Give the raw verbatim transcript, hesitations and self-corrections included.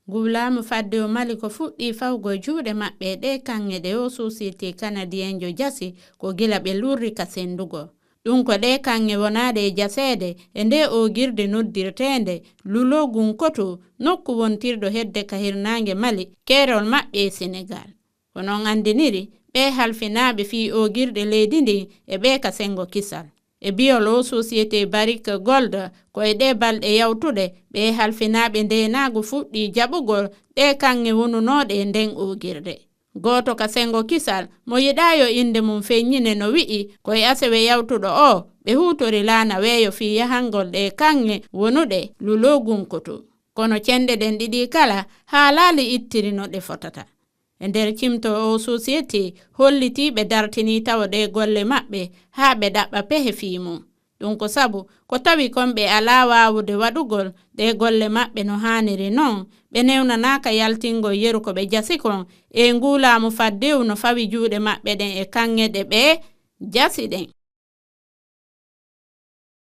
Nguu laamu faddewu Mali ko fuɗɗii fawugol juuɗe maɓɓe e ɗee kaŋŋe ɗe oo sosiyete kanadiyenjo jasi ko gila ɓe lurri ka senndugol. Ɗum ko ɗee kaŋŋe wonaaɗe e jaseede e ndee oogirde noddirteende Loulo-Gounkoto, nokku wontirɗo hedde ka hirnaange Mali, keerol maɓɓe e Senegaal. Ko non anndiniri ɓee halfinaaɓe fii oogirɗe leydi ndin e ɓee ka senngo kisal. E biyol oo sosiyete Barrick Gold, ko e ɗee balɗe yawtuɗe ɓee halfinaaɓe ndeenaagu fuɗɗii jaɓugol ɗee kaŋŋe wonunooɗe e nden oogirde. Gooto ka senngo kisal mo yiɗaa yo innde mum feññine no wi'i ko e asewe yawtuɗo oo ɓe huutori laana weeyo fii yahangol ɗee kaŋŋe wonuɗe Loulo-Gounkoto. Kono cenɗe ɗen ɗiɗi kala haalaali ittiri no ɗe fotata. E nder cimto oo sosiyete hollitii ɓe dartinii tawo ɗee golle maɓɓe haa ɓe ɗaɓɓa pehe fii mum. Ɗum ko sabu ko tawi kon ɓe alaa waawude waɗugol ɗee golle maɓɓe no haaniri non, ɓe newnanaaka yaltingol yeru ko ɓe jasi kon e nguu laamu faddewu no fawi juuɗe maɓɓe ɗen e kaŋŋe ɗe ɓe jasi ɗen.